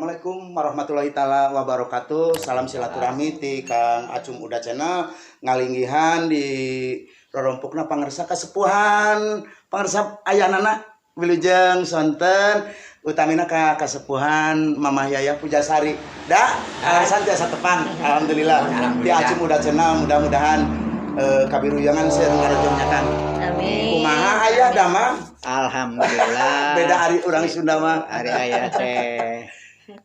Assalamualaikum warahmatullahi taala wabarakatuh. Salam silaturahmi ti Kang Acum Uda Channel ngalinggihan di rorompokna pangersa kasepuhan, pangersa ayanana wilujeng sonten, utamina ka kasepuhan Mamah Yayah Pujasari. Da alasan tiasa tepang, alhamdulillah. Ti Acum Uda Channel mudah-mudahan kabiruyangan seueur ngarojongnya, Kang. Amin. Kumaha ayah damang? Alhamdulillah. Beda ari urang Sunda mah. Ari ayah teh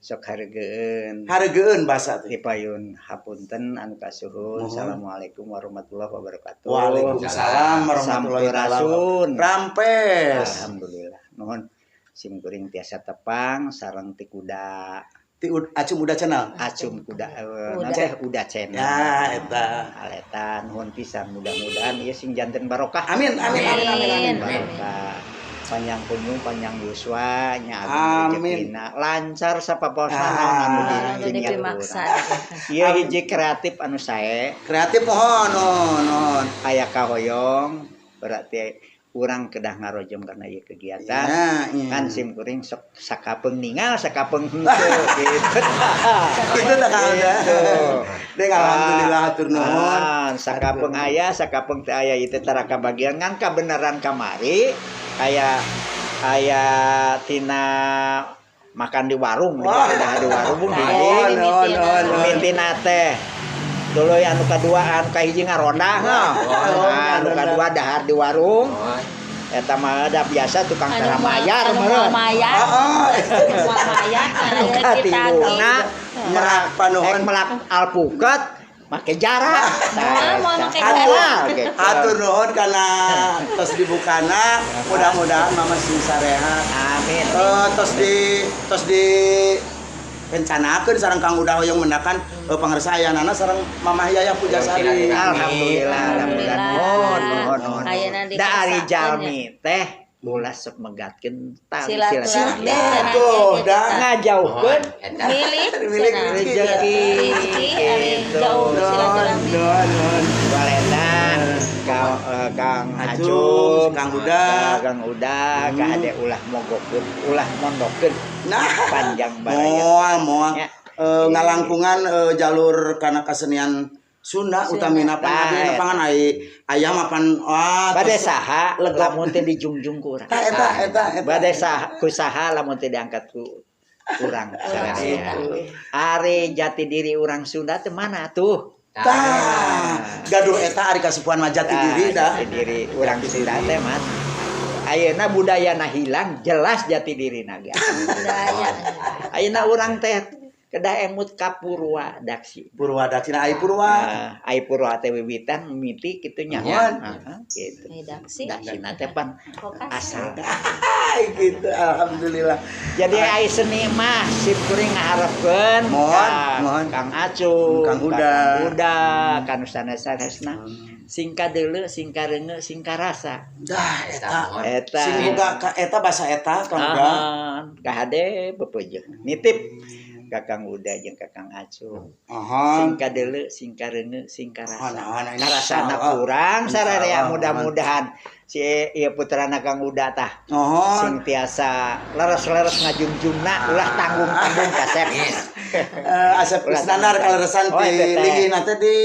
sok hareugeun. Hareugeun basa teh. Di payun hapunten anu kasuhun. Nuhun. Assalamualaikum warahmatullahi wabarakatuh. Waalaikumsalam warahmatullahi taala. Sampurasun. Rampes. Alhamdulillah. Nuhun sim kuring tiasa tepang sareng ti kuda Ti Acum Uda Channel. Acum kuda Uda. naon teh Uda Channel. Ya, eta. Aleta nuhun pisan, mudah-mudahan ieu sing janten barokah. Amin, amin, amin, amin, amin. Barokah. Panjang kunjung, panjang yuswa nya, agung Amin. rezekina, lancar sapaposa Ah. anu Anu di niat dipimaksa. urang. Ieu hiji kreatif anu sae. Kreatif, mohon, mohon, mohon. Aya kahoyong berarti urang kedah ngarojong karena ieu kegiatan. Ya, iya. Kan sim kuring sok sakapeung ningal, sakapeung henteu gitu. Itu tak ada. Gitu. Deng alhamdulillah, hatur nuhun. Ah, sakapeung aya, sakapeung teu aya, itu tara kabagian, ngan kabeneran kamari aya aya tina makan di warung, Wah. di di warung Nuhun, hiji nuhun, nuhun, nuhun. Mintina teh tuluy anu kadua, anu kahiji ngaronda heuh. Nah, anu kadua dahar di warung eta mah da biasa tukang Anu tara mayar anu meureun. moal mayar. Oh, Anu moal mayar Anu nah, kita katiluna Merak panuhun. ek melak alpukat make jarak. Moal moal make Hatur, jarak. Gitu. hatur nuhun karena tos dibukana, mudah-mudahan mama sing sarehat. Amin. Eh, tos di rencanakeun sareng Kang Uda hoyong mendakan pangersa ayanana sareng Mamah Yayah Pujasari. Alhamdulillah, alhamdulillah. Nuhun, nuhun, nuhun. Ayeuna Da ari dipaksakeun. jalmi teh ulah sok megatkeun tali silaturahmi. silaturahmi. Tuh, dah. Ngajauhkeun Milik Milik cenah. rezeki. Rezeki ari Gitu. jauh silaturahmi. Nuhun, nuhun. Waleta Kang Kang Acum, Acum, Kang Uda. Kang Uda, ka ade ulah mogokeun, ulah mondokeun Nah, panjang baraya. moal moal. Ya. Ngalangkungan jalur kana kesenian Sunda utamina pan Nah, abi eta. nepangan ai aya mah pan wah Bade tos- saha lega. lamun teu dijungjung ku urang. Eta eta eta eta. Bade saha ku saha lamun teu diangkat ku urang sararea. Ari jati diri urang Sunda teh mana tuh? Tah, gaduh eta ari kasepuhan mah jati Tah, diri dah. Jati diri urang Sunda teh mana? Ayeuna budayana hilang, jelas jati diri ge. Budaya. Ayeuna urang teh kedah emut ka Purwa Daksi. Purwa Daksina ai Purwa. Nah, ai Purwa teh wiwitan mimiti kitu nya. Nuhun. Heeh, gitu. Redaksi. Daksina teh pan Kokas. asal. Ai gitu, alhamdulillah. Jadi ai seni mah sim kuring ngaharepkeun Mohon, ka mohon. Kang Acung, Kang Uda. Kang Uda, ka nu sanes-sanesna. Sing kadeuleu, sing kareuneu, sing karasa. Dah eta. Eta. Sing boga ka eta basa eta Kang Uda. Ah, kahade bepeujeun. Nitip ka Kang Uda jeung ka Kang Acung. Aha. Sing kadeuleu, sing kareuneu, sing karasa. Nah, nah, Karasana insyaallah. kurang sararea, Insyaallah. mudah-mudahan si ieu putrana Kang Uda tah Nuhun. sing tiasa leres-leres ngajungjungna, ulah tanggung-tanggung kasep. Asep Kusnandar kaleresan Oh, di eta teh. linggihna teh di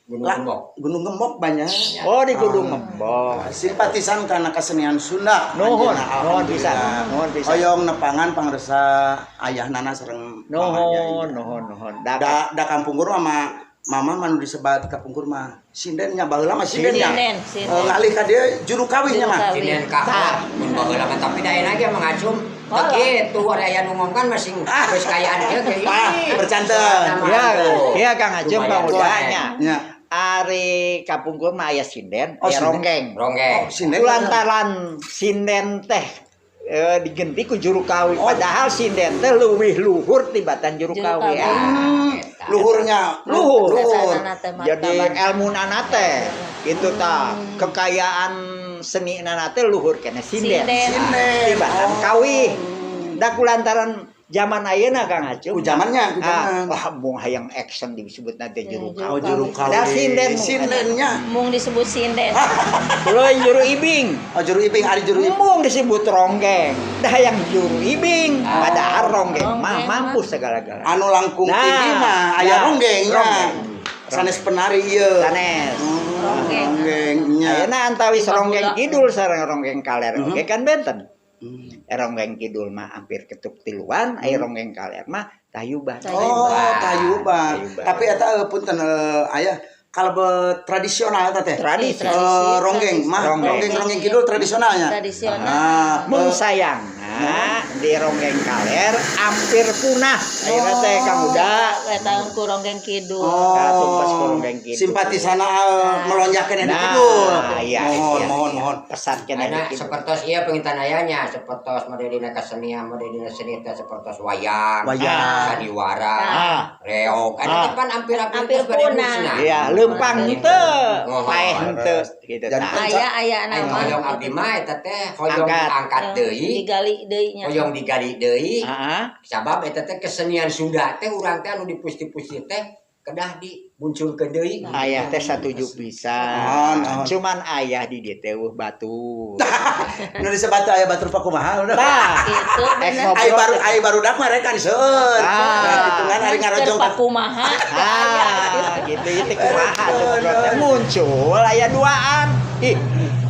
Gunung Lah, Gembok. Gunung Gembok banyak. Oh, di Gunung Gembok. Simpatisan karena kesenian Sunda. Nuhun, Anjeunna, nuhun pisan, alhamdulillah. nuhun pisan. Hoyong nepangan pangersa ayah nana sareng Nuhun, nuhun, nuhun. Da, Da da kampungkur mah mama mah nu disebat kapungkur mah sinden nya, baheula mah sinden nya. Sinden, sinden. Eh, ngalih ka dieu juru kawih nya mah. Juru kawih. Sinden kahot mun baheula mah, tapi da ayeuna ge mangacum teu kitu, ada aya nu ngomong kan masing geus kayaan kieu ge. Ah, percanten. Ya, ya Kang Acung, Kang Lumayan. Uda nya. Nya. Ari kapungkur mah aya sinden, Oh, aya sinden. ronggeng. Ronggeng. Oh, sinden. Kulantaran sinden teh digenti ku juru kawi. Oh. Padahal sinden teh leuwih luhur tibatan juru Juru kawi. kawi. Ah. Luhurnya. Luhur. Luhur. Teh Jadi martabat. ilmu nana teh itu ta kekayaan seni nana teh luhur kene sinden. Sinden. Sinden. Tibatan Oh. kawi. Da kulantaran zaman ayeuna, Kang Acung. Ku zamannya, ku Ah, zaman. wah, mung hayang action disebut nanti juru Juru Oh, kawi. juru kawi. Da sinden. Sindennya. Mung disebut sinden. Kulo juru ibing. Oh, juru ibing, ari juru ibing. Mung disebut ronggeng. Dah yang juru ibing, padahal Ronggeng mah Ronggeng mampu segala-galanya. Anu langkung Nah, tinggi mah aya nah, ronggengnya. ronggeng. Sanes penari ieu. Sanes. Oh, Ronggeng. ronggengnya. Ayeuna antawis Lima ronggeng gula. kidul sareng ronggeng kaler oge kan benten. Hmm. Ronggeng kidul mah hampir ketuk tiluan, aya ronggeng kaler mah tayuban. Oh, tayuban. Tayuban. Tapi eta punten aya kalebet tradisional eta teh. Tradisi. Ronggeng mah Ronggeng. ronggeng ronggeng kidul tradisionalnya. Tradisional. Ah, Mun sayangna di ronggeng kaler hampir punah. Ayeuna teh Kang Uda. Eta ku ronggeng kidul. Oh, Katumpas ku ronggeng kidul. Simpatisana melonjak keneh di Nah, kidul. iya, Mohon, iya, mohon, iya. mohon. Pesat keneh di Ayeuna kidul. sepertos ieu panginten ayanya, sepertos mode dina kasenian, mode dina seni teh sepertos wayang, Wayang. sandiwara, Ah. reog. Ada Ah. teh pan hampir-hampir Hampir geus bade punah. musnah. Iya, leumpang henteu, Oh, paeh henteu gitu Jadi tah. Aya aya Aing nama. hoyong abdi mah eta teh hoyong Angkat. diangkat deui, Digali deui nya. hoyong digali deui. Heeh. Sabab eta teh kesenian Sunda teh urang teh anu dipusti-pusti teh kedah dimunculkeun deui. Ayah teh satuju pisan. Naon, naon. Cuman ayah di dieu teh eueuh batur. Nu disebat teh aya batur pakumaha udah. Tah, Gitu Ek bener. ngobrol. Ai baru ai barudak mah rekan seueur. Ah. Nah, hitungan ari ngarojong Keur pakumaha. Ah, gitu itu kumaha tuh ngobrol teh muncul aya duaan. Ih,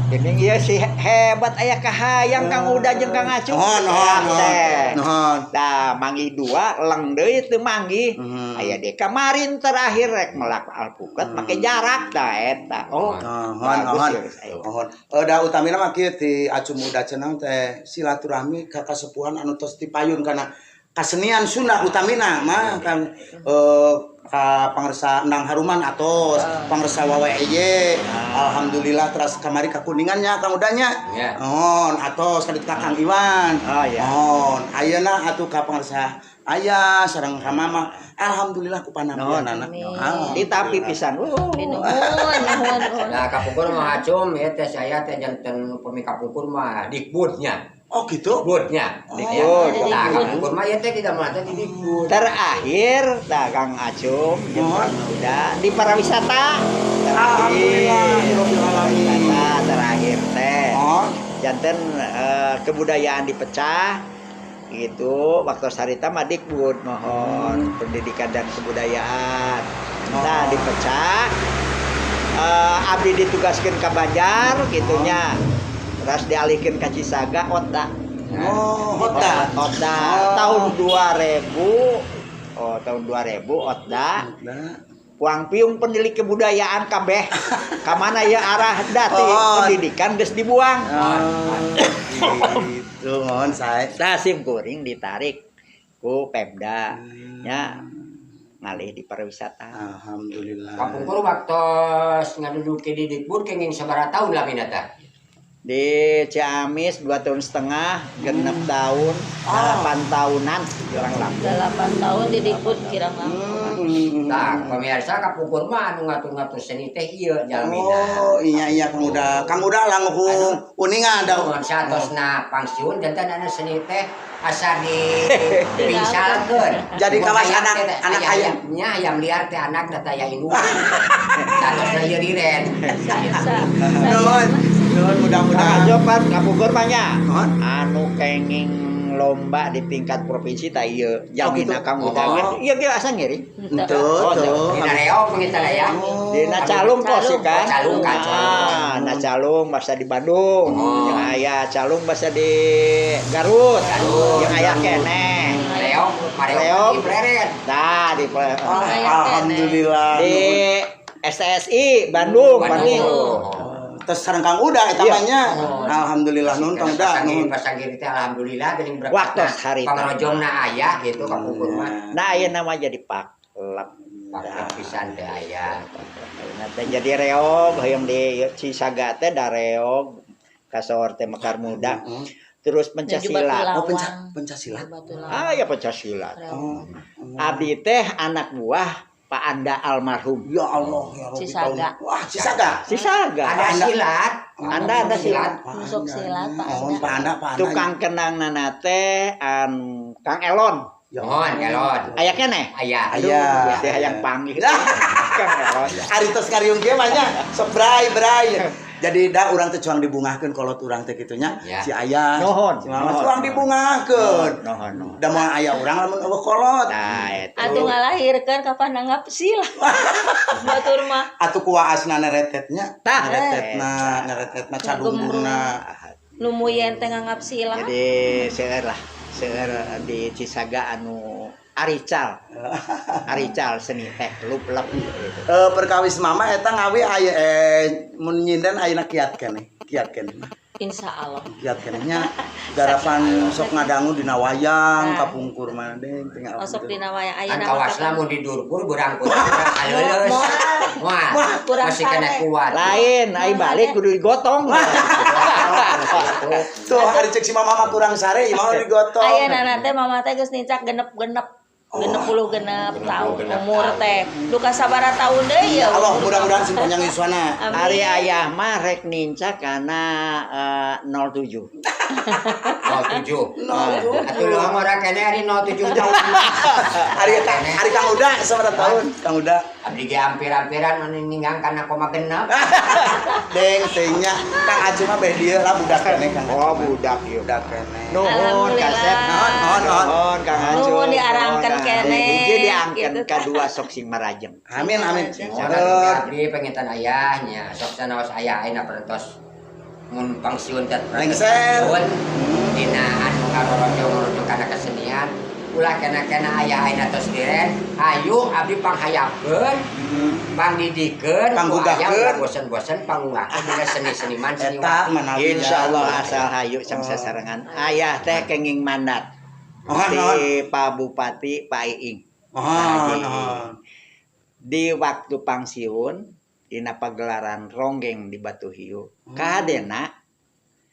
geuning ieu si hebat aya kahayang Kang Uda jeung Kang Acung. Nuhun, nuhun, nuhun. Teh. Nuhun. Tah, manggih dua, leng deui teu manggih. Hmm. Aya deui kamarin terakhir rek melak alpukat make jarak tah eta. Oh, Nuhun, bagus nuhun. ya, geus aya. Nuhun. Da utamina mah kieu ti Acum Uda cenah teh silaturahmi ka kasepuhan anu tos tipayun kana kasenian Sunda utamina mah kan ka pangersa Endang Haruman atos, pangersa Wawe Eye. Alhamdulillah teras kamari ka Kuningannya Kang Udanya. Ya. Nuhun, atos ka ditu ka Kang Iwan. Oh, iya. Nuhun, ayeuna atuh ka pangersa ayah sareng ka mama. Alhamdulillah ku panampianana. Amin. Ditapi pisan. Nuhun, nuhun, nuhun. Nah, kapungkur mah acum ya teh saya teh janten upami kapungkur mah dikbudnya. Oh gitu. Dikbudnya. Dikbud. Nah, kapungkur mah ya teh tidak mah teh di dikbud. Terakhir, tah Kang Acung jeung Nuhun. Kang Uda di pariwisata. Alhamdulillah, rabbil alamin. Pariwisata terakhir teh. Oh, Janten kebudayaan dipecah gitu waktu sarita mah Dikbud mohon pendidikan dan kebudayaan. Nah, dipecah abdi ditugaskeun ka Banjar gitunya. Terus dialihkeun ka Cisaga Otda. Oh, Otda. Otda Oh. tahun 2000. Oh, tahun 2000 Otda. Puang piung pendidik kebudayaan kabeh. Kamana ya arah dati Oh. pendidikan geus dibuang. Oh, gitu, mohon saya. Tah sim kuring ditarik ku Pemda nya ngalih di pariwisata. Alhamdulillah. Kapungkur waktu ngaduduki di dikbud kenging sabaraha tahun lamina teh. Di Ciamis 2,5 tahun, 6 tahun, 8 tahunan kurang langkung. 8 tahun di Dikbud kirang langkung. Nah, pemirsa kapungkur mah anu ngatur-ngatur seni teh ieu jalmina. Oh, iya iya Kang Uda. Kang Uda langkung uninga da. Nuhun satosna pangsiun janten anu seni teh asa di pingsalkeun. Jadi kawas anak- anak ayam. Nya ayam liar teh anak da taya induk. Satosna ieu liren. Sa. Nuhun. Nuhun mudah-mudahan. Kang Ajo kapungkur mah nya. Nuhun. Anu kenging lomba di tingkat provinsi tah ieu jalmina gitu? Kang Uda. Oh. Ieu ge asa ngiring. Henteu Oh, tuh. Dina reog panginten aya. Dina calung kos sih kan. Oh, calung kan, calung. Ah, na calung basa di Bandung. Oh. Yang aya calung basa di Garut. Garut. Yang aya keneh. Reog, mareog Reog. di Pleret. Nah, di Ah, Aya Alhamdulillah. di STSI Bandung, Bandung. Bandung. Terus sareng Kang Uda eta Iya. mah nya. Oh. Alhamdulillah nuhun Kang Uda. Pasanggiri Nuhun. pasanggiri teh alhamdulillah geuning berkat. Waktu harita. Pangrojongna aya gitu kapungkur mah. Nah, aya nama jadi paklap. Paklap pisan teh aya. Nah, teh jadi reog hoyong di Cisaga teh da reog kasohor teh Mekar Muda. Terus Menuju pencak silat. Batu Oh, Lawang. pencak silat. Batu Lawang. Ah, ya pencak silat. Reog. Oh. Abdi teh anak buah Pak Anda almarhum. Ya Allah ya Rabbi. Cisaga. Wah, Cisaga. Cisaga. Ada Anda. silat. Anda ada silat. Masuk silat, Pak Oh, Anda. Pak Anda, Pak Anda. Tukang kenang nana teh an Kang Elon. Ya Mohon Elon. Aya keneh? Aya. Aduh, Aya. Gusti hayang panggih. Kang Elon. Ari tos ngariung kieu mah nya. Sok bray bray. Jadi da urang teh cuang dibungahkeun kolot urang teh kitu nya. Ya. Si ayah, Nuhun, si mama nuhun. cuang dibungahkeun. Nuhun, nuhun. Da moal aya urang lamun euweuh kolot. Nah, eta. Atuh ngalahirkeun kapan nanggap sila. Batur mah. Atuh kuaasna neretetnya, Tah. neretetna, neretetna cadungurna. Nu muyen teh nganggap sila. Jadi seueur lah, seueur di Cisaga anu arical. Arical seni teh luplep gitu. Eh perkawis mama eta ngawi aya mun nyinden ayeuna kiat keneh, kiat keneh mah. Insya Allah. Kiat keneh nya garapan sok ngadangu dina wayang Nah. kapungkur mah deng tengah. Osok dina wayang Kan ayeuna mah kawasna mun didurkur beurang kurang aleuleus. Moal. Wah, Kurang masih kena sare. kuat. Lain, ai balik kudu digotong. Tuh hari cek si mama mah kurang sare ieu mah digotong. Ayeuna teh mama teh geus nincak genep-genep. 69 tahun umur teh. Duka sabaraha tahun deui ya. Allah mudah-mudahan sing panjang yuswana. Amin. Ari ayah mah rek nincak kana 07. 07. 07. Atuh leuweung ora kene ari 07 tahun. Hari hari Kang Uda sabaraha tahun? Kang Uda. Abdi ge hampir-hampiran anu ninggang kana koma genep. Deng teh nya Kang Acu mah beh dieu lah budak keneh Kang. Oh, budak ieu. Budak keneh. Nuhun Alhamdulillah. kasep. Nuhun, nuhun, nuhun. Nuhun Kang Acu. Nuhun diarangkeun Nuhun, keneh. Hiji diangkeun Gitu. kadua sok sing marajeng. Amin amin. Soalnya Eh, abdi pengintan ayahnya, sok sanaos ayah ayeuna perentos mun pangsiun teh Lengser. pensiun dina anu ngarorojong-rorojong kana kesenian ulah kena-kena ayah ayeuna tos diren ayo abdi panghayakeun pangdidikeun ku Panggugahkeun. ayah ulah bosen-bosen panggugahkeun dina seni-seniman Eta seniwati. manawi. Insyaallah asal hayu sang sasarengan. Ayah teh kenging mandat. Nuhun, nuhun. Di Pak Bupati Pak Iing. Nuhun, nuhun. Di waktu pangsiun dina pagelaran ronggeng di Batu Hiu. Kahadena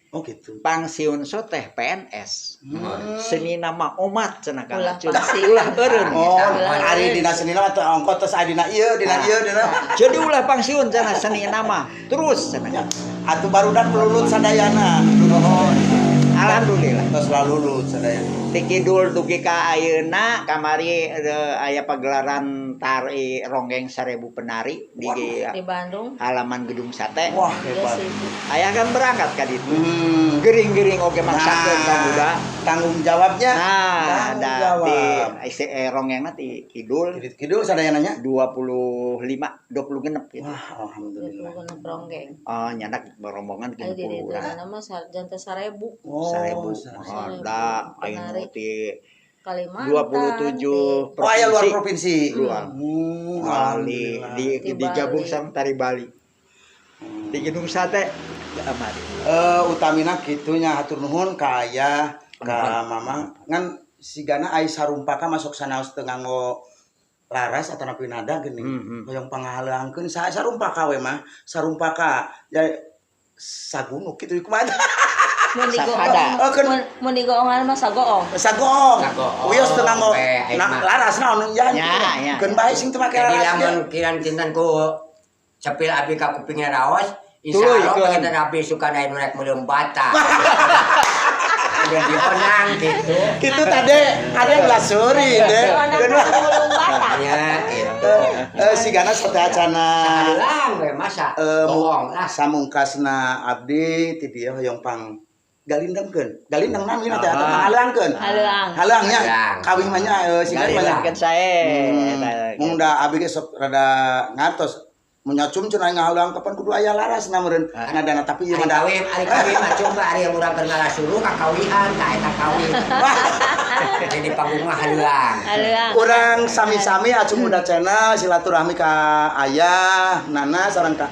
Oh gitu. pangsiun so teh PNS. Seni nama omat cenah Kang Ulah Acun. pangsiun. Ulah eureun. Oh, Ulah. ari dina senina mah teu ongko terus ari dina ieu, dina ieu, dina. Jadi ulah pangsiun cenah seni nama terus cenah. Atuh barudak lulut sadayana. Nuhun. Alhamdulillah. Terus lalulut sadayana. Ti kidul dugi ka ayeuna kamari aya pagelaran tari ronggeng 1000 penari di Di Bandung. halaman gedung sate. Wah, Geus hebat. itu. Ayah kan berangkat ka ditu. Hmm. Gering-gering oge maksakeun Kang Uda. Tanggung jawabnya. Nah, Tanggung da jawab. di ronggengna ti kidul Kidul sadayana nya. 25 20 genep gitu. Wah, alhamdulillah. 20 ronggeng. Oh, nyanak rombongan Ayo di 60 ditu urang. nama janten 1000. Oh, 1000. 1000. Oh, da aya nu ti Kalimantan. 27 Oh, aya luar provinsi. Luar. Hmm, Bali alhamdulillah. di Di digabung Bali. sama tari Bali. Di gedung sate amari. Utamina kitunya hatur nuhun ka ayah, ka mama. Ngan sigana ai sarumpaka masuk sanaos teu nganggo laras atanapi nada geuning. Hoyong pangahaleangkeun sa sarumpaka we mah, sarumpaka ya sagunuk kitu kumaha. Mun Sapada. Oh, digoong, mun digoongan mah sagoong. Sagoong. Sagoong, Wios teu nganggo we, ai na, mah. laras naon ya. Ya, ya. Keun bae sing teu make Jadi laras. lamun kiran kinten ku cepil abdi ka kupingna raos, Tuluy, insyaallah keun. panginten abdi suka aya nu rek meuleum bata. Udah dionang gitu. Kitu tadi ada ulah suri deh. Anak mulung bata. Nya gitu. Sigana sateuacana. Sahalang we masa bohong lah. Samungkasna abdi ti dieu hoyong pang galindengkeun. Galindeng namina teh atau Ah. panghaleuangkeun. Haleuang. Haleuangnya Haleuang. kawin mah nya sigana banyak. Galindengkeun sae. Mung da abdi ge sok rada ngartos. Mun nyacum cenah ngahaleuang kapan kudu aya laras na meureun ngadana tapi ieu Ari mah da kawin, ari kawin mah coba ari yang urang keur ngalasuru ka kawihan tah eta kawin. Jadi panggung mah haleuang. Haleuang. Urang sami-sami Acung Muda Channel silaturahmi ka ayah Nana sareng ka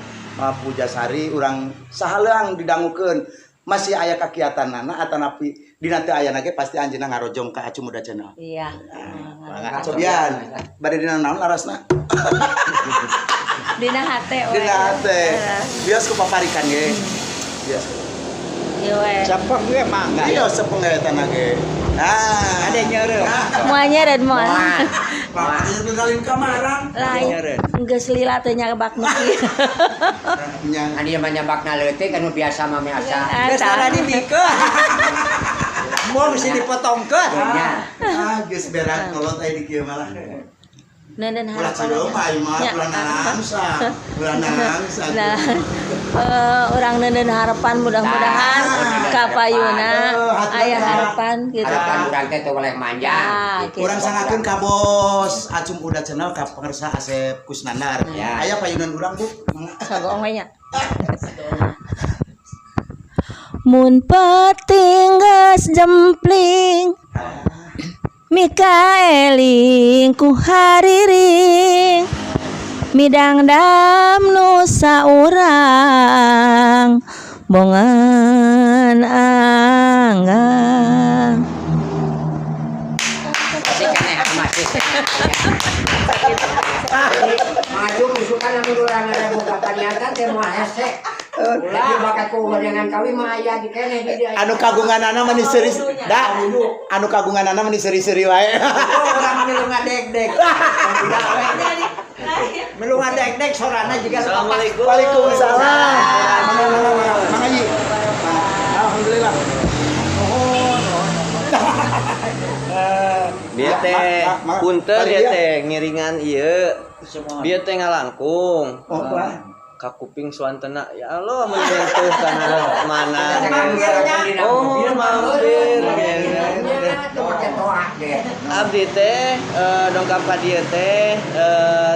Pujasari urang sahaleuang didangukeun masih aya kakiatan Nana atanapi dina teu aya ge pasti anjeunna ngarojong ka Acung Muda Channel. Iya. Mangga. Cobian bade dina naon larasna? Dina hate we. Dina hate. Bios ku paparikan ge. Bios. Ieu we. Cepeng we mangga. Iya sepeng eta na ge. Nah, Ada nyeureum. Moal nyeret moal. Wah, ninggalin kamarang. Lain. Nyeureun. Geus lila teh nyabak nu kieu. Nya. Anu ieu mah nyabakna leutik anu biasa mah asa. Geus tara dibikeun. Mau mesti dipotongkeun. Nya. Ah, geus berak kolot aya di kieu malah. Neundeun Ulah harapan. cileung mah ieu mah Ya. ulah nangsa. Ulah nangsa. Nah, urang neundeun harapan mudah-mudahan Nah, kapayuna hati aya teh. harapan gitu. Harapan urang teh teu boleh manjang. Ah, Gitu. Urang sangakeun ka bos Acum Uda Channel ka pangersa Asep Kusnandar. Ya. Aya payunan urang Bu. Mangga. Sagoong we nya. Mun peuting geus jempling Mikaeling ku hariring midangdam nu saurang bongan anggang. Masih keneh masih keneh. Maju musukan anu urang boga paniatan teh moal hese. Ulah bakal ku dengan kawin mah aya di keneh di dieu. Anu kagunganana mah seuri da. Anu kagunganana mah seuri-seuri wae. Orang milu ngadeg-deg. Milu ngadeg-deg sorana juga. Assalamualaikum. Waalaikumsalam. Mangga mangga mangga. Mangga Yi. Alhamdulillah. Dia teh Ma- punten bari dia dia. teh ngiringan ieu. Dia teh ngalangkung. Oh, wah. Ka kuping suantena ya Allah menyentuh kana mana. Mampirnya. Oh, mampir. Tuh make toa deh. Abdi teh dongkap ka dieu teh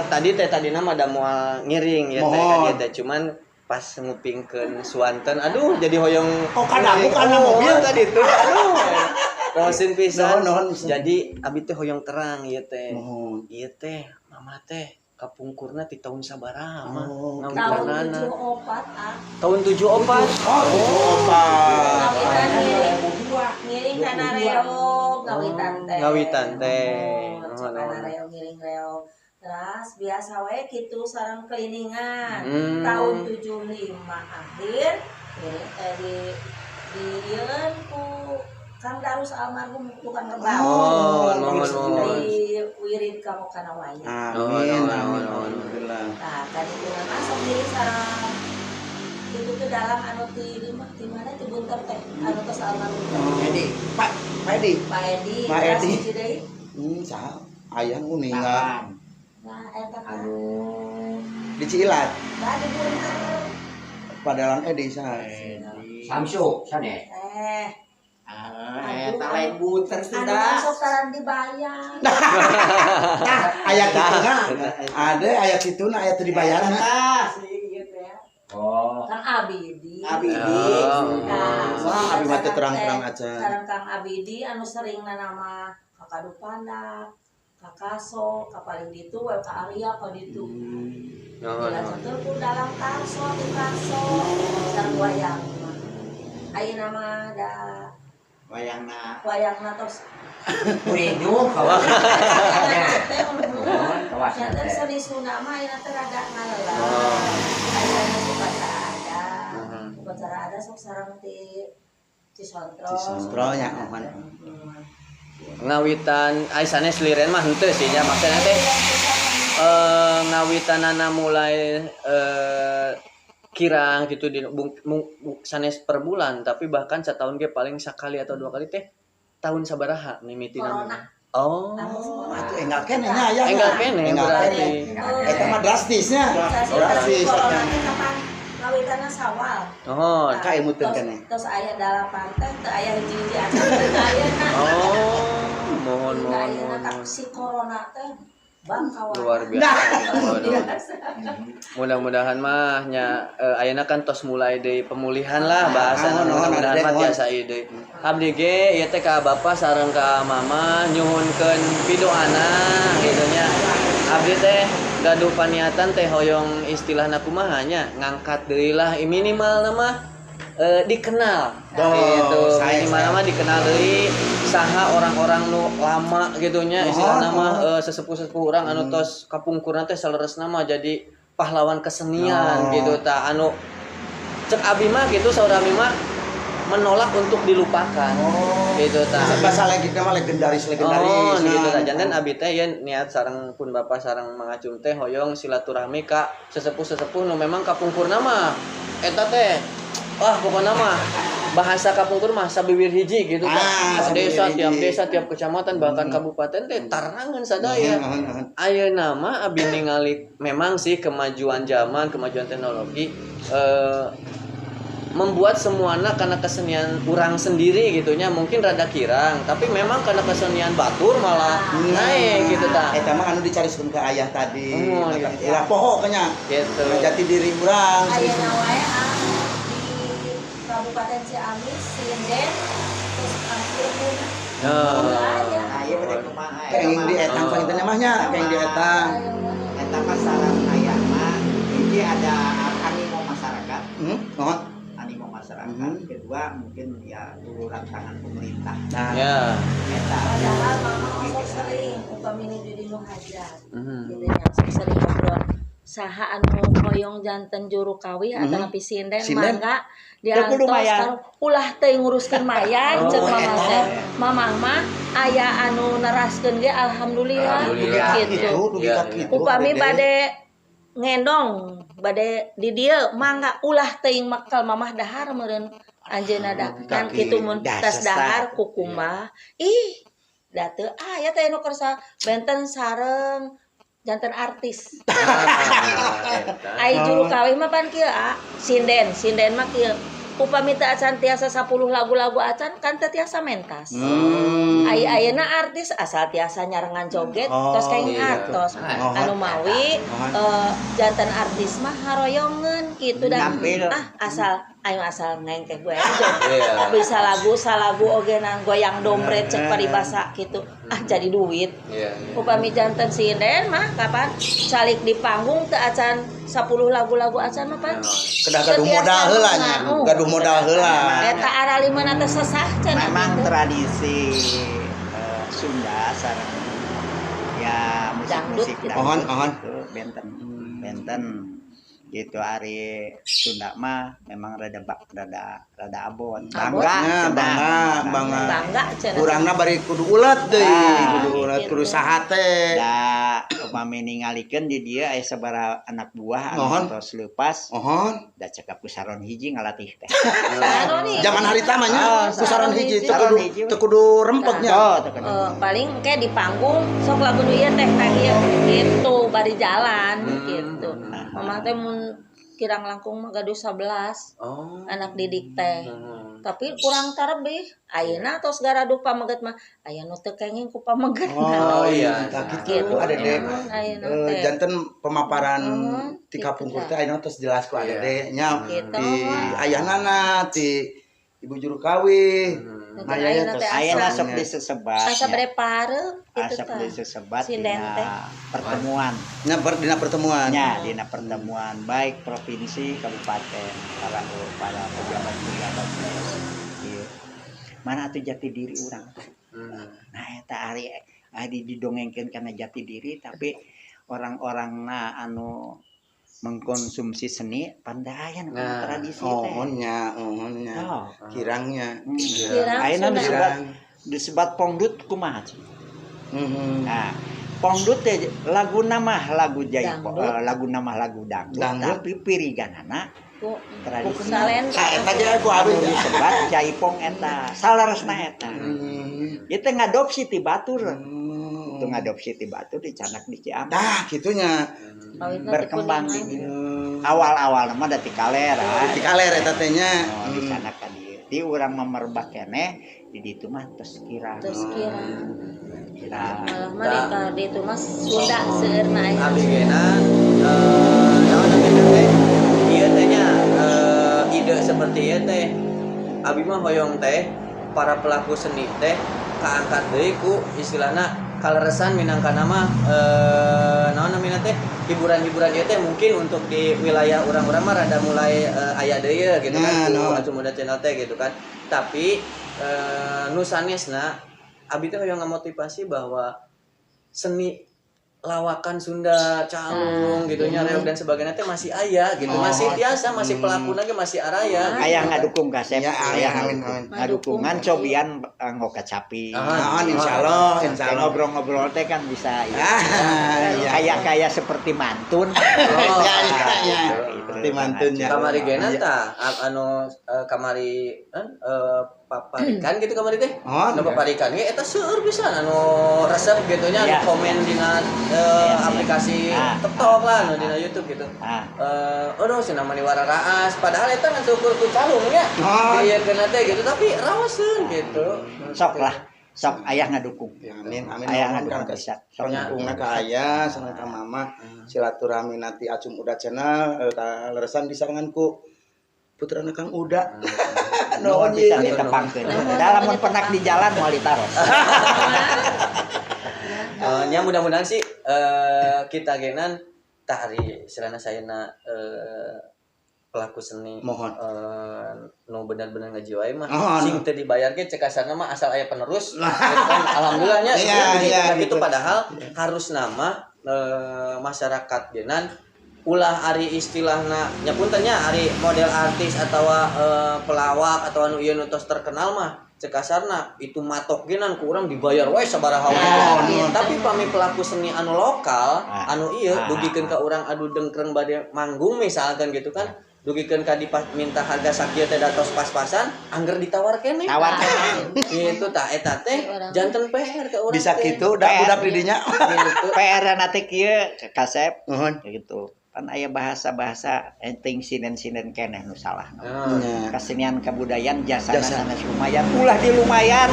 tadi teh tadina mah da moal ngiring ya teh ka Mohon. dieu teh cuman pas ngupingkeun suanten aduh jadi hoyong Oh, kadaku ngiring. kana Oh, mobil. tadi tuh aduh Raosin pisan. Nuhun, nuhun, pisan. Jadi abi teh hoyong terang ieu teh. Mohon. Ieu teh mama teh kapungkurna ti tahun sabaraha mah. Oh, Tahun Ngawitanana. 74 ah. Tahun 74. Oh, 74. Ngawitan ngiring ngiring kana reog ngawitan teh. Ngawitan teh. Oh, Nuhun, kana nuhun. reog ngiring reog. Terus biasa wae kitu sareng cleaningan. Tahun 75 akhir ngiring di dieun ku Kang Darus almarhum tukang rebab. Oh, nuhun, nuhun. Di wirid kamu kana wayang. Amin. Nuhun, Amin. nuhun, nuhun. Alhamdulillah. Nah, tadi itu masuk diri sareng itu tuh dalam anu ti di mana ti Bunter teh anu tos almarhum teh. Edi, Pak, Pak Edi. Pak Edi, Pak terus Edi. hiji deui. Saha? Ayah uninga Nah, eta kan. di Cilat. Nah, di Bunter. Padalang Edi saha? Samsu sanes. Ah, eta lain bunter Anu sudah. masuk taran dibayar. Nah, aya kituna. Ada aya kituna aya teu dibayarna. Tah, si ieu teh. Oh. Kang Abidi. Abidi. Oh. Nah, Wah, abi mah teu terang-terang aja. Sareng Kang Abidi anu sering nama Kakadu Pandak, Kakaso, ka paling ditu we ka Arya ka ditu. Nuhun, nuhun. Dilanjutkeun ku dalam karso di karso sareng wayang mah. Ayeuna mah da Wayangna. wayangna tos Kurindu kawas. teh Kawas nya teh teh. seni Sunda mah ayeuna teh rada ngalelah. Oh. Ayeuna upacara ada. Mhm. Upacara ada sok sareng ti Cisontro. Cisontro nya, mohon. Ngawitan ai sanes liren mah henteu sih nya maksudna teh ngawitanana mulai kirang gitu di sanes per bulan tapi bahkan setahun ge paling sekali atau dua kali teh tahun sabaraha mimitina Corona. Oh. Atuh enggal keneh nya aya. Enggal keneh Enggal berarti. keneh. Eta mah drastisnya. Drastis. Corona teh kapan ngawitanna Sawal. Oh. Ka emuteun keneh. Tos aya dalapan teh teu aya hiji-hiji acan teu aya na. Oh, mohon Teu mohon aya na mohon. tak si corona teh bangkawan. Luar biasa. Mohon, mohon. Mudah-mudahan mah nya ayeuna kan tos mulai deui pemulihan lah bahasa Mohon, mohon, mudah-mudahan mah mohon. tiasa ieu deui. Abdi ge ieu teh ka bapa sareng ka mama nyuhunkeun pidoana gitu nya. Abdi teh gaduh paniatan teh hoyong istilahna kumaha nya ngangkat deui lah minimal mah dikenal Oh, gitu minimal saya. mah dikenal deui saha orang-orang nu lama gitu nya Mohon, istilahna mah mohon. sesepuh-sesepuh urang anu tos kapungkurna teh saleresna mah jadi pahlawan kesenian Oh. gitu ta anu cek abi mah gitu saur abi mah menolak untuk dilupakan Oh. gitu ta Bahasa lagi mah legendaris legendaris. Oh, gitu ta. Janten abi teh yen niat sareng pun bapak sareng Mang Acum teh hoyong silaturahmi ka sesepuh-sesepuh nu memang kapungkurna mah eta teh Wah, pokoknya mah bahasa kapungkur mah sabiwir hiji gitu kan. Desa tiap desa, tiap kecamatan bahkan kabupaten teh tarangan sadaya. Ayeuna mah abi ningali memang sih kemajuan zaman, kemajuan teknologi membuat semuanya karena kesenian urang sendiri gitu nya mungkin rada kirang, tapi memang karena kesenian batur malah naik gitu tah. Eta mah anu dicariskeun ke ayah tadi. Oh, gitu. Ira poho nya. Gitu. Jati diri urang. Ayeuna wae di Kabupaten Ciamis sinden terus hampir punah. Nah. Aya. Nah, ieu bade kumaha? Kenging di etang panginten mah nya, kenging di etang. Eta mah saran ayah mah hiji ada animo masyarakat. Mohon. Animo masyarakat. Kedua mungkin ya uluran tangan pemerintah. Nah, Ya. Eta. Padahal mama osok sering upami nuju di nu hajat. Gitu nya sok sering ngobrol. Saha anu hoyong janten juru kawih atau napi sinden Sinden? mangga Teu kudu diantos mayar. kan ulah teu nguruskeun mayar Oh, ceuk mamah eta. teh. Mamah mah aya anu neraskeun ge alhamdulillah, Alhamdulillah. gitu. Itu dugi Iya, ka iya. kitu. Upami Dede. bade ngendong bade di dieu mangga ulah teuing mekel mamah dahar meureun anjeunna da kan Kaki. kitu mun Dah tas sesat. dahar kukumbah ih da teu aya teh nu kersa benten sareng janten artis. Ah, eta. Ai juru kawih mah pan kieu ah sinden sinden mah kieu upami teu acan tiasa 10 lagu-lagu acan kan teu tiasa mentas. Ai ayeuna artis asal tiasa nyarengan joget Oh, tos kaing iya. artos. Oh. Anu mawi janten artis mah haroyongeun kitu dan Nampil. ah asal ayo asal ngengkeh gue joget. Iya. Bisa lagu salagu oge nang goyang dompet cek paribasa gitu. Ah jadi duit. Iya. Iya. Upami janten sinden mah kapan calik di panggung teu acan 10 lagu-lagu acan mah pan. Kedah gaduh modal heula nya. Gaduh modal heula. Eta aralimeuna teh sesah cenah Memang gitu. tradisi Sunda sareng ya musik-musik Dangdut gitu. Ohon, ohon. itu benten benten gitu ari Sunda mah memang rada bak rada rada abon Abon. bangga Nya, cenah. bangga, bangga. Bangga cenah. Urangna bari kudu ulet deui, Ah, kudu ulet, gitu. kudu sahate. Da upami ningalikeun di dieu aya sabaraha anak buah anu Mohon. tos leupas Mohon. da cekap ku saron hiji ngalatih teh. Saron hiji. Zaman harita mah nya, Ah, ku saron hiji teu kudu saron hiji. teu kudu rempegnya. Oh, teu kudu. Paling kayak di panggung sok lagu nu ieu teh tah ieu gitu bari jalan gitu. Mamah teh mun kirang langkung mah gaduh 11 Oh. anak didik teh. Hmm. Tapi kurang tarebih. Ayeuna tos garaduh pameget mah aya nu teu kenging ku pameget. Oh iya. iya, gitu Gitu. ada deh. Ayeuna teh. Janten pemaparan Hmm, ti gitu kapungkur tah. teh ayeuna tos jelas ku Iya. adede nya Gitu. di ayah nana ti ibu juru kawih. Nah, Nah, ya, ayeuna tos teh Ayeuna asa sok disesebat. asa nya. bade pareup gitu Asap tah. disesebat Sinden dina teh. pertemuan. Nya dina pertemuan. Nya dina pertemuan baik provinsi, kabupaten, para para pejabat-pejabat. Ieu. Mana atuh jati diri urang? Nah eta ari ari didongengkeun kana jati diri tapi orang-orangna anu mengkonsumsi seni panda aya nu kana Nah. tradisi teh. Oh nya, oh nya. Oh. Kirangnya. Kirang Ayeuna sudah. disebat Kirang. disebat pongdut kumaha sih? Mhm. Nah, pongdut teh laguna mah lagu jaipo, Dangdut. laguna mah lagu dangdut, Dangdut. tapi piriganana Ku tradisi. salendra. Sa eta ge ku abdi. Anu disebat jaipong eta, salaresna eta. Ieu teh ngadopsi ti batur. Itu ngadopsi ti batur dicanak di Ciamis. Tah kitunya. Kawitna ti Berkembang di Kuningan. dieu. Awal-awal mah da ti kaler ah. Ti kaler eta teh nya. Oh, dicanak ka dieu. Di urang memerbak keneh di ditu mah tos kirang. Terus kirang. Nah, Malah mah di ka ditu mah Sunda seueurna aya. Abdi gena naon namina teh ieu teh nya ide seperti ieu teh abi mah hoyong teh para pelaku seni teh kaangkat deui ku istilahna kaleresan minangkana mah naon namina teh hiburan-hiburan ieu teh mungkin untuk di wilayah urang-urang mah rada mulai aya deui ya, gitu kan Nah, ku no. Acu Muda Channel teh gitu kan tapi nu sanesna abi teh hoyong ngamotivasi bahwa seni lawakan Sunda calung gitu nya reog dan sebagainya teh masih aya gitu. Masih tiasa, masih pelakuna ge masih araya. Aya ngadukung kasep, Ya, aya amin, ngadukung. amin. Ngadukungan cobian ngokacapi. Mohon insyaallah, insyaallah. Ngobrol-ngobrol teh kan bisa ya. Ah, iya. Kayak seperti mantun. Oh, Ya, ya, ya. Gitu. Seperti mantunnya. Kamari gena tah anu kamari paparikan gitu kamari teh. Oh, Nu paparikan ge eta seueur pisan anu resep gitu nya anu Iya. komen dina Iya, aplikasi Ah. TikTok lah anu dina YouTube gitu. Ah. Aduh cenah mani wararaas padahal eta ngan seukur ku calung nya. Oh. Dieukeun teh gitu tapi raoseun gitu. Sok lah, sok ayah ngadukung. Ya, amin, amin. Ayah Nuhun, ngadukung Kang. bisa. Sok Dukungna ka ayah sareng ka mama silaturahmi nanti Acum Uda channel kaleresan disarengan ku putrana Kang Uda. Nuhun Nuhun bisa ieu. ditepangkeun. Da lamun penak di jalan moal ditaros. Nya mudah-mudahan sih kita genan tah ari istilahna sayana pelaku seni Mohon. Nu benar-benar ngajiwai mah Oh, sing teu dibayar ge cek kasarna mah asal aya penerus gitu kan alhamdulillahnya Iya, iya, gitu gitu. padahal harus nama masyarakat genan ulah ari istilahna nya punten nya ari model artis atau pelawak atau anu ieu nu tos terkenal mah cek kasarna itu matok genan ku urang dibayar wae sabaraha wae. Oh, nuhun. Tapi pami pelaku seni anu lokal Ah. anu ieu Ah. dugikeun ka urang adu dengkreng bade manggung misalkan gitu kan dugikeun ka minta harga sakieu teh datos pas-pasan angger ditawar keneh Tawar gitu tah eta teh janten PR ka urang Bisa teh. gitu da budak di dinya. Gitu. PR na teh kieu kasep Nuhun. gitu. Pan aya bahasa-bahasa enting sinen-sinen keneh nu salah. Nah. Nya. Kesenian kebudayaan jasa Jasa. sanes lumayan ulah di lumayan.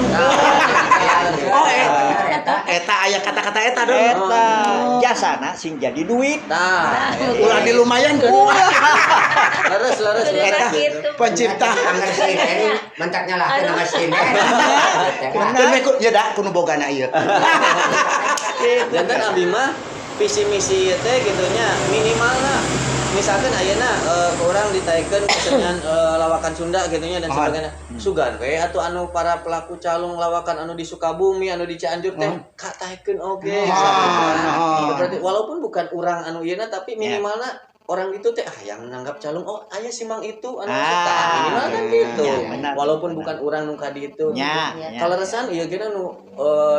Oh, eta aya kata-kata eta dong. Eta jasana sing jadi duit. Nah, Ulah di lumayan ke. leres leres Eta leres. Gitu. pencipta. Angger sinen, mentak nyalahkeun nama sinen. Teu ku ya da kudu bogana ieu. Janten abdi mah visi misi ieu teh gitu nya minimalna misalkan ayeuna ke urang ditaikeun kesenian lawakan Sunda gitu nya dan Oh. sebagainya. Sugan we atuh anu para pelaku calung lawakan anu di Sukabumi anu di Cianjur teh kataikeun oge. Oh. Berarti walaupun bukan urang anu ieuna tapi minimalna orang itu teh ah yang nanggap calung oh aya si mang itu anu suka minimal kan gitu. Ya, benar, walaupun benar. bukan urang nu ka ditu. Nya, Gitu. nya. Kalau resan ieu ge anu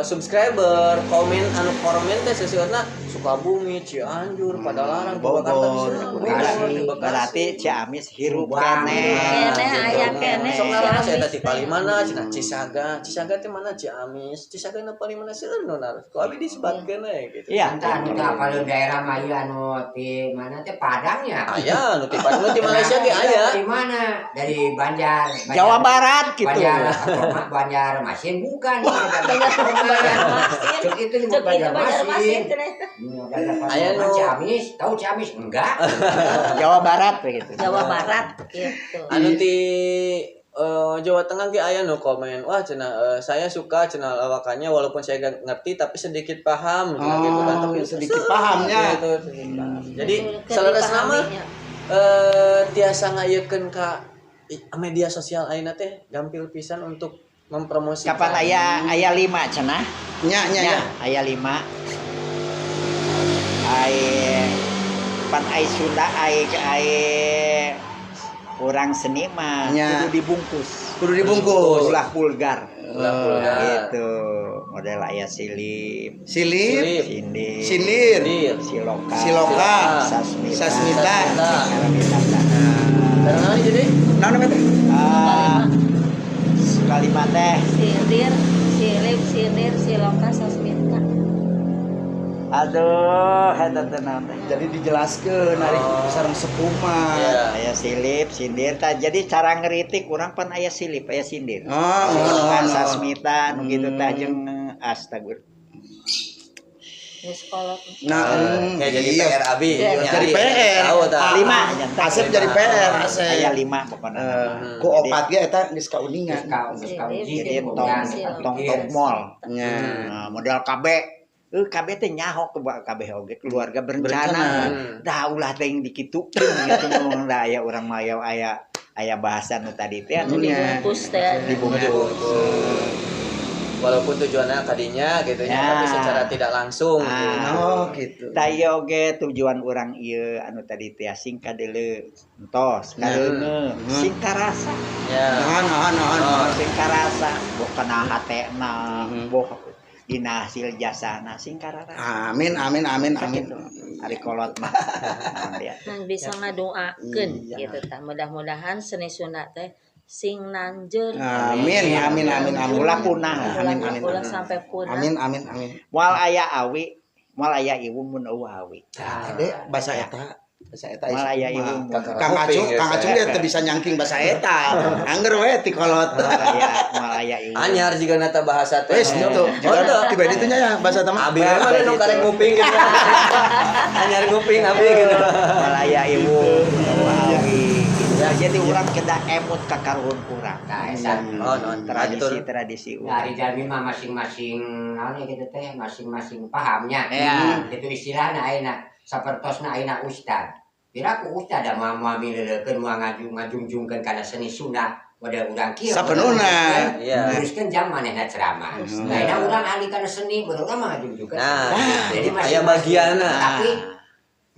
subscriber, komen anu komen teh seseueurna Sukabumi, Cianjur, Padalarang, Purwakarta Bogor, bisa. Bekasi. Bogor, Bekasi. Berarti Ciamis hirup Subang. keneh. Keneh, aya keneh. Sok ngaranna saya teh Ciamis paling mana cenah Cisaga, Cisaga teh mana Ciamis, Cisaga na paling mana seueur nu naros. Ku abi disebatkeun we gitu. Iya. Entah anu teh apaleun daerah mah ieu anu ti mana teh Padangnya. Aya nu ti Padang, nu ti Malaysia ge aya. Di mana? Dari Banjar. Banjar. Jawa Barat gitu. Banjar, apa, Banjarmasin bukan. Banjarmasin. Cek itu di Cek itu Banjarmasin. Banjarmasin cenah. Aya nu Ciamis, tahu Ciamis enggak? Jawa Barat begitu. Jawa Barat gitu. Anu ti Jawa Tengah ge aya nu komen, wah cenah saya suka cenah lawakannya walaupun saya gak ngerti tapi sedikit paham cenah Oh, gitu kan tapi sedikit pahamnya. Gitu, sedikit paham. Jadi Keur saleresna mah dipahaminya. tiasa ngayekeun ka media sosial ayeuna teh gampil pisan untuk mempromosikan. Kapan aya aya 5 cenah? Nya nya nya. Nya, aya 5. Ai pan ai Sunda ai ai orang seni mah Nya. kudu dibungkus. Kudu dibungkus. Ulah vulgar. Ulah vulgar. Gitu. Model aya silip, Silip, Silip. sindir, sindir, Sindir. siloka, siloka, sasmita, sasmita. Saramita. Karena naon jadi? Naon namanya teh? Ah, kalimat teh Sindir, silip, sindir, siloka, sasmita. aduh eta teh naon teh. Jadi dijelaskeun ari sareng sepuh mah. Iya. Aya silip, sindir tah. Jadi cara ngeritik urang pan aya silip, aya sindir. Oh, oh, Kan oh. sasmita nu kitu tah jeung astagfirullah. Geus kolot. Nah, Ya jadi iya. PR abi. Iya. Nya, Jadi Abi. PR. Tahu tah. Lima jantan. Asep jadi PR, Asep. Aya 5 pokona. Ku opat ge eta geus kauningan. Jadi tong tong tong mall. Nya. Nah, model KB. KB teh nyaho ke KB oge keluarga berencana. Berencana. Dah ulah teh yang dikitukeun gitu ngomong dah aya urang mah aya aya aya bahasa nu tadi teh anu Nya. Dibungkus teh. Dibungkus. Walaupun tujuannya kadinya gitu nya, Ya. tapi secara tidak langsung gitu. Oh, gitu. Tah ieu oge tujuan urang ieu anu tadi teh sing kadeuleu entos, kadeungeung, sing karasa. Ya. Nahan, nahan, nahan. Oh. Sing karasa boh kana hatena, boh dina hasil jasana sing karasa. Amin, amin, amin, amin. Ari kolot mah. Naon dia. Nah, bisa ngadoakeun Iya. gitu tah. Mudah-mudahan seni Sunda teh sing nanjeur. Amin, amin, amin, amin. Ulah punah. Amin, amin. Ulah sampai punah. Amin, amin, amin. Moal aya awi, moal aya iwu mun euweuh awi. Ade bahasa eta, bahasa eta. Moal aya iwu mun Kang Acung, Kang Acung dia teu bisa nyangking bahasa eta. Angger we ti kolot. moal aya iwu. Anyar jiga nata bahasa teh. Wes gitu. Oh, teu. Tiba ditu nya ya bahasa eta mah. Abi we mah nu karek nguping gitu. Anyar nguping abi gitu. Moal aya iwu mun euweuh awi. Ya, jadi urang kedah emut ka karuhun urang. Nah, eta. Oh, non. Tradisi-tradisi urang. Dari jalmi mah masing-masing naon ya gitu teh, masing-masing pahamnya. Ya. Itu istilahna ayeuna sapertosna ayeuna ustad. Piraku ustad da moal moal mileleukeun moal ngajungjungkeun kana seni Sunda model urang kieu. Sapenuhna. Iya. Teruskeun jam manehna ceramah. Nah, ayeuna urang ahli kana seni, model urang mah ngajungjungkeun. Nah, Jadi aya masing-masing. bagianna. Tapi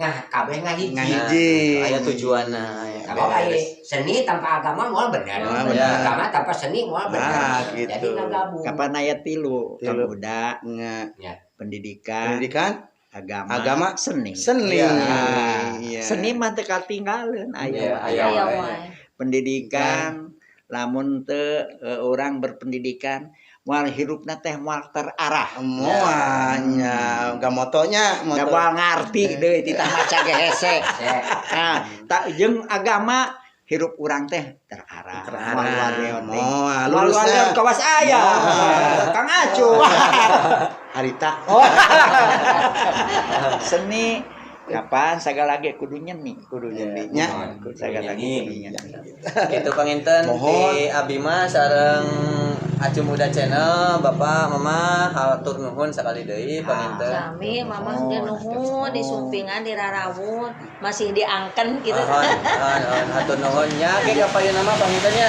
nah kabeh ngahiji. Ngahiji. Aya tujuanna. Ya. Kalau aya seni tanpa agama moal bener. Moal bener. Agama tanpa seni moal bener. Nah, gitu. Jadi ngagabung. Kapan aya tilu, Tilu. pemuda, Nya. pendidikan, Pendidikan, agama, agama, seni. seni. Iya. Iya. Seni mah teu katinggalin Iya, aya. aya Aya wae. wae. Pendidikan lamun teu orang berpendidikan moal hirupna teh moal terarah. Moalnya, gak motonya, Da moto. moal ngarti deui titah maca ge hese. Nah, tak jeung agama hirup urang teh terarah. Terarah. Moal luar leon teh. Moal, Moal luar lurusnya. leon kawas aya. Kang Acu. Harita. Oh. Seni kapan sagala ge kudu nyeni. Kudu nyeninya. Sagala ge kudu nyeni. Gitu panginten Mohon. di Abi mah sareng Acu Muda Channel, Bapak, Mama, hatur nuhun sakali deui panginten. Sami mama ge nuhun disumpingan dirarawun masih diangken gitu. Ahon, ahon, ahon, hatur nuhun nya ke kapayun mah panginten nya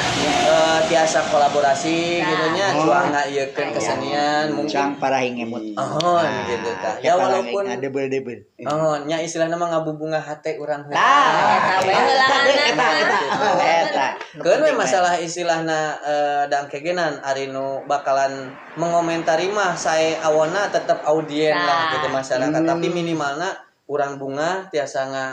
tiasa kolaborasi gitu nya cuang ngaieukeun kesenian mungkin Cang para ngemut. ahon gitu tah. Ya walaupun debel-debel. ahon nya istilahna mah ngabubunga hate urang heula. Tah, Eta we heulaana. eta eta eta. Keun we masalah istilahna dangkegenan ari nu bakalan mengomentari mah sae awona tetep audien lah Nah. gitu masyarakat tapi minimalna urang bunga tiasa nga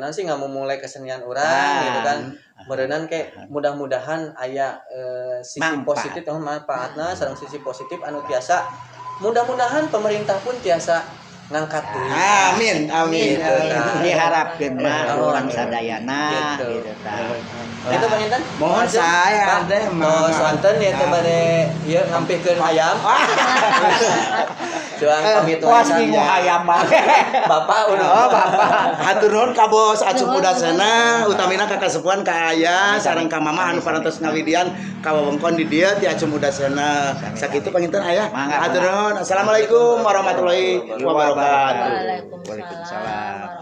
naon sih ngamumule kesenian urang Nah. gitu kan meureunan ke mudah-mudahan aya sisi Manfaat. positif oh, manfaatna sareng sisi positif anu tiasa mudah-mudahan pemerintah pun tiasa ngangkat deui. Amin, amin. Gitu, nah. Diharapkeun mah Oh. urang sadayana Gitu. gitu tah. Gitu panginten. Mohon saya Pak, deh, tos wonten ya teh bade ieu ngampihkeun hayam. Cuang pamit Puas wae. ngingu hayam mah. Bapak udah. Oh, bapak. Hatur nuhun ka bos Acu Muda Channel, utamina ka kasepuhan ka aya sareng ka mama anu parantos ngawidian ka wewengkon di dieu ti Acu Muda Channel. Sakitu panginten aya. Mangga, Hatur nuhun. Assalamualaikum warahmatullahi wabarakatuh. Waalaikumsalam. Waalaikumsalam.